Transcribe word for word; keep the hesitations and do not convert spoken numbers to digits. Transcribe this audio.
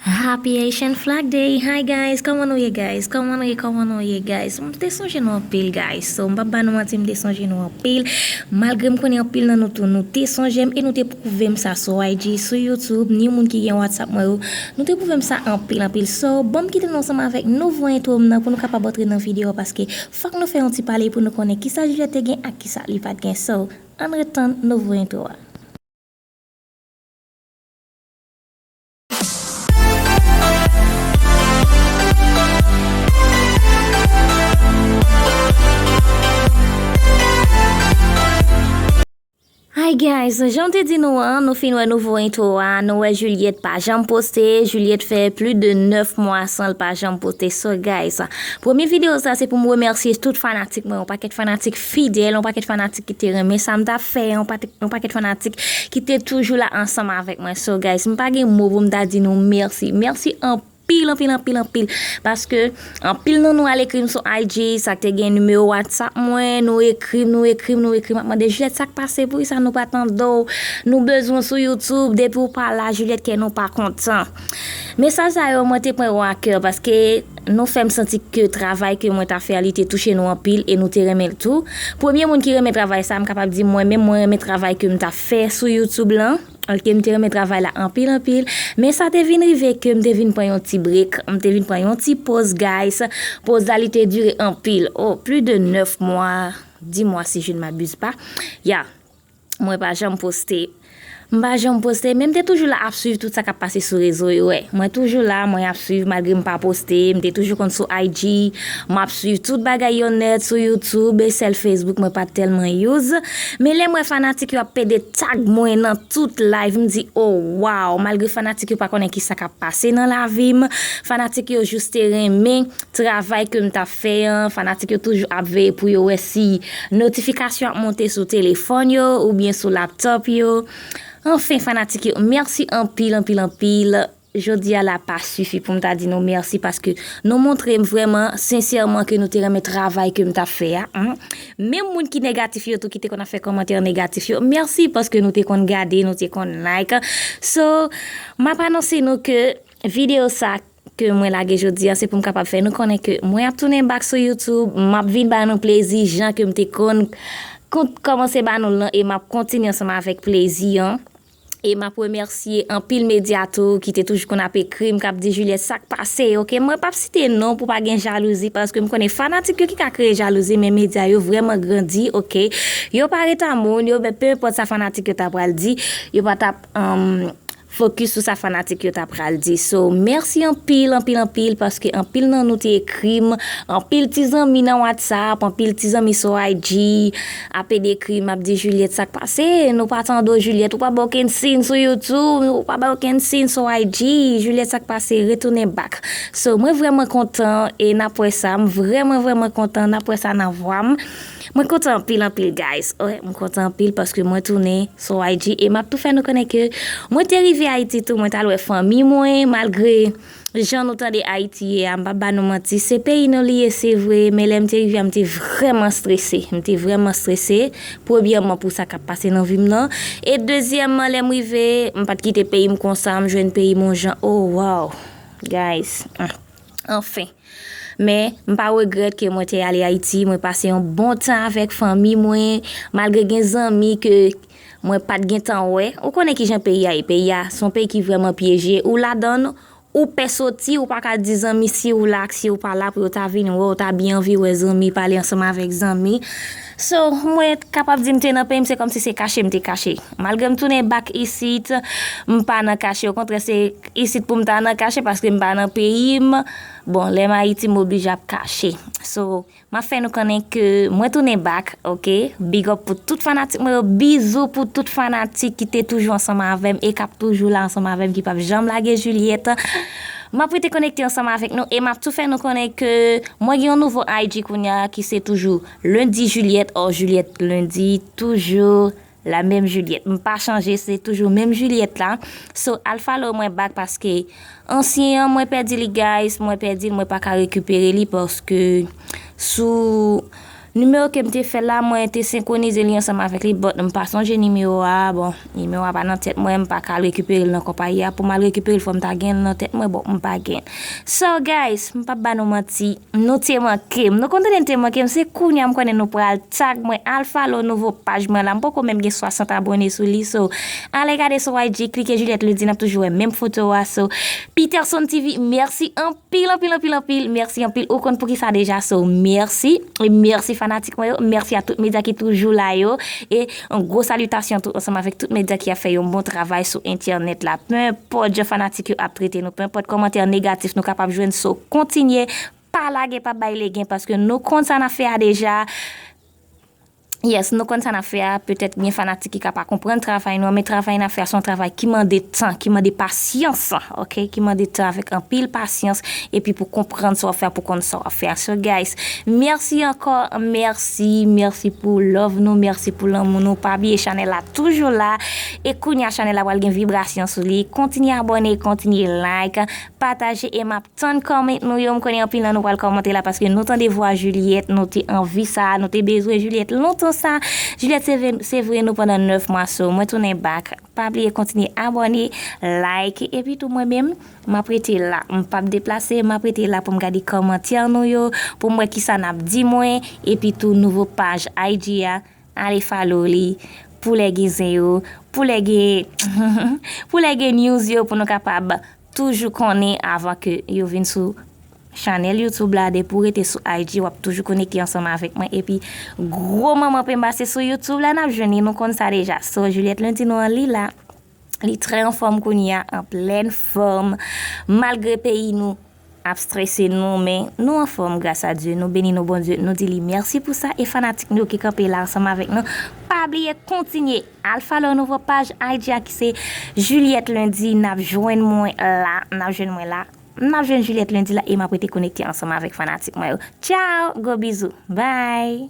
Happy Haitian Flag Day! Hi guys, kòman nou ye guys? Kòman nou ye? Kòman nou ye guys? M te sonje nou anpil guys. So, m p ap ba nou manti, m te sonje nou anpil. Malgre m konnen anpil nan nou tou, nou te sonje m e nou te pwouve m sa sou I G, sou YouTube, ni moun ki gen WhatsApp mwen yo. Nou te pwouve m sa anpil, anpil. So, ban m kite nou ansanm avèk nouvo entwo m nan pou nou kapab antre nan videyo a, paske fòk nou fè yon ti pale pou nou konnen kisa Juliette te gen ak kisa li pa t gen. So, ann ret tann nouvo entwo a. Hi guys, jan m te di nou an, nou fin wè nouvo entwo a, nou wè Juliette pa janm poste, Juliette fè plis de nèf mwa san l pa janm poste. So guys, premye videyo sa se pou m remèsye tout fanatik mwen, yon pakèt fanatik fidèl, yon pakèt fanatik ki te renmen sa m t ap fè, yon pakèt, yon pakèt fanatik ki te toujou la ansanm avèk mwen. So guys, m pa gen mo pou m ta di nou mèsi. Mèsi anpil, anpil, anpil, anpil. Paske anpil nan nou al ekri m sou I G, sa k te gen nimewo WhatsApp mwen, nou ekri m, nou ekri m, nou ekri m, ap mande Juliette sa k pase, poukisa nou pa tande w, nou bezwen w sou YouTube, depi w pa la Juliette kè nou pa kontan. Mesaj sa yo mwen te pran yo a kè paske nou fè m santi ke travay ke mwen t ap fè a li te touche nou anpil e nou te renmen l tou. Premye moun ki renmen travay sa, m kapab di mwen menm mwen renmen travay ke m t ap fè sou YouTube lan. Ok, m te renmen travay la anpil, anpil. Men sa te vin rive ke m te vin pran yon ti break. M te vin pran yon ti poz, guys. Poz la, li te dire anpil. Oh, plis de nèf mwa, dis mwa si je ne m'abuse pas. Ya, mwen pa janm poste. M pa janm poste, men m te toujou la ap swiv tout sa k ap pase sou rezo yo, wè. Mwen toujou la, mwen ap swiv malgre m pa poste. M te toujou konn sou I G, m ap swiv tout bagay yo nèt sou YouTube, e sèl Facebook mwen pa t tèlman use. Men lè m wè fanatik yo ap pede tag mwen nan tout live, m di, oh, wow, malgre fanatik yo pa konnen kisa k ap pase nan lavi m, fanatik yo jis te renmen travay ke m t ap fè an, fanatik yo toujou ap veye pou yo wè si notifikasyon ap monte sou telefòn yo oubyen sou laptòp yo. Anfen, fanatik yo, mèsi anpil, anpil, anpil. Jodi a la pa sifi pou m ta di nou mèsi paske nou montre m vrèman, sensèman ke nou te renmen travay ke m t ap fè a, en. Menm moun ki negatif yo tou, ki te konn ap fè kòmantè negatif yo, mèsi paske nou te konn gade, nou te konn like. So, m ap anonse nou ke videyo sa ke mwen lage jodi a, se pou m kapab fè nou konnen ke mwen ap tounen back sou YouTube, m ap vin ba nou plezi jan ke m te konn, konn kòmanse ba nou l lan, e m ap kontinye ansanm avèk plezi an. E m ap remèsye anpil medya tou ki te toujou konn ap ekri m, k ap di, Juliette, sa k pase? Ok, mwen p ap site non pou pa gen jalouzi, paske m konnen fanatik yo ki ka kreye jalouzi, men medya yo vrèman grandi, ok? Yo pa ret a moun yo, men pe enpòt sa fanatik yo ta pral di, yo pa t ap, um, fokis sou sa fanatik yo ta pral di. So, mèsi anpil, anpil, anpil, paske anpil nan nou te ekri m, anpil ti zanmi nan WhatsApp, anpil ti zanmi sou I G, ap ede ekri m, ap di, Juliette, sa k pase? Nou pa tande w, Juliette, ou pa bay okenn siy sou YouTube, ou pa bay okenn siy sou I G, Juliette, sa k pase? Retounen back. So, mwen vrèman kontan e n ap wè sa, m vrèman, vrèman kontan, n ap wè sa nan vwa m. Mwen kontan anpil, anpil, guys. Wi, mwen kontan anpil paske mwen tounen sou I G e m ap tou fè nou konnen ke mwen te rive Ayiti tou, mwen t al wè fanmi mwen, malgre jan nou tande Ayiti ye a, m p ap ba nou manti, se peyi nou li ye, se vre, men lè m te rive a, m te vrèman strese. M te vrèman strese, premyèman pou sa k ap pase nan vi m nan, e dezyèmman, lè m rive, m pa t kite peyi m konsa, m jwenn peyi m yon jan, oh, wow, guys, anfen. Men, m pa regrèt ke mwen te ale Ayiti, mwen pase yon bon tan avèk fanmi mwen, malgre gen zanmi ke mwen pa t gentan wè. Ou konnen kijan peyi a ye, peyi a se yon peyi ki vrèman pyeje, ou ladan l, ou pè soti, ou pa ka di zanmi si ou la ak si ou pa la pou yo ta vin wè w, ta byen anvi wè zanmi, pale ansanm avèk zanmi. So, mwen kapab di m te nan peyi m, se kòmsi se kache m te kache. Malgre m tounen back isit, m pa nan kache, okontrè, se isit pou m ta nan kache paske m pa nan peyi m. Bon, lè m Ayiti, m oblije ap kache. So, m ap fè nou konnen ke mwen tounen back, ok? Big up pou tout fanatik mwen yo, bizou pou tout fanatik ki te toujou ansanm avè m e k ap toujou la ansanm avè m, ki p ap janm lage Juliette. M ap rete konekte ansanm avèk nou e m ap tou fè nou konnen ke mwen gen yon nouvo I G kounye a ki se toujou Lundi Juliette, or Juliette Lundi, toujou la menm Juliette. M pa chanje, se toujou menm Juliette la. So, al follow mwen back paske ansyen an, mwen pèdi li, guys, mwen pèdi l, mwen pa ka rekipere li paske sou Nimewo ke m te fè la, mwen te senkwonize li ansanm avèk li, but m pa sonje nimewo a. Bon, nimewo a pa nan tèt mwen, m pa ka al rekipere l nan konpayi a. Pou m al rekipere l, fò m ta gen l nan tèt mwen, bon, m pa gen l. So, guys, m p ap ba nou manti, nou te manke m. Nou konn tande n te manke m, se kounye a m konnen nou pral tag mwen, al follow nouvo paj mwen la. M poko menm gen swasant abone sou li, so, ale gade sou I G, klike Juliette Lundi, n ap toujou wè menm foto a. So, Peterson T V, mèsi anpil. Anpil, anpil, anpil, anpil. Mèsi anpil. Ou konn poukisa deja, so mèsi. E mèsi fanatik mwen yo. Mèsi a tout medya ki toujou la yo. E yon gwo salitasyon tou ansanm avèk tout medya ki ap fè yon bon travay sou entènèt la. Penpòt jan fanatik yo ap trete nou, penpòt kòmantè negatif nou kapab jwenn, so kontinye. Pa lage, pa bay legen, paske nou konn sa n ap fè a deja. Yes, nou konn sa n ap fè a. Petèt gen fanatik ki ka pa konprann travay nou an, men travay n ap fè a se yon travay ki mande tan, ki mande pasyans, oke? Ki mande tan avèk anpil pasyans, epi pou konprann sa w ap fè a, pou konn sa w ap fè a. So, guys, mèsi ankò, mèsi, mèsi pou love nou, mèsi pou lanmou nou. Pa bliye chanèl la toujou la, e kounye a chanèl la pral gen vibrasyon sou li. Kontinye abòne, kontinye like, pataje, e m ap tann kòmantè nou yo. M konnen anpil nan nou pral kòmante la paske nou tande vwa Juliette, nou te anvi sa, nou te bezwen Juliette lontan sa. Juliette, se vre, se vre nou pandan nèf mwa, so mwen tounen back. Pa bliye kontinye abòne, like, epi tou mwen menm, m ap rete la. M p ap deplase, m ap rete la pou m gade kòmantè nou yo, pou m wè kisa n ap di mwen, epi tou nouvo paj I G a, ale follow li, pou lè gen zen yo, pou lè gen, pou lè gen news yo, pou nou kapab toujou konnen avan ke yo vin sou chanèl YouTube la. Depi w rete sou I G, w ap toujou konekte ansanm avèk mwen. Epi, gwo manman penba se sou YouTube la n ap jwenn li, nou konn sa deja. So, Juliette Lundi nou an, li la. Li trè anfòm kounye a, an plèn fòm. Malgre peyi nou ap strese nou, men nou anfòm, gras a Dye. Nou beni nou Bondye, nou di li mèsi pou sa. E fanatik nou yo ki kanpe la ansanm avèk nou, pa bliye kontinye al follow nouvo paj I G a ki se Juliette Lundi. N ap jwenn mwen la, n ap jwenn mwen la. N ap jwenn Juliette Lundi la e m ap rete konekte ansanm avèk fanatik mwen yo. Tchao, gwo bizou, bye.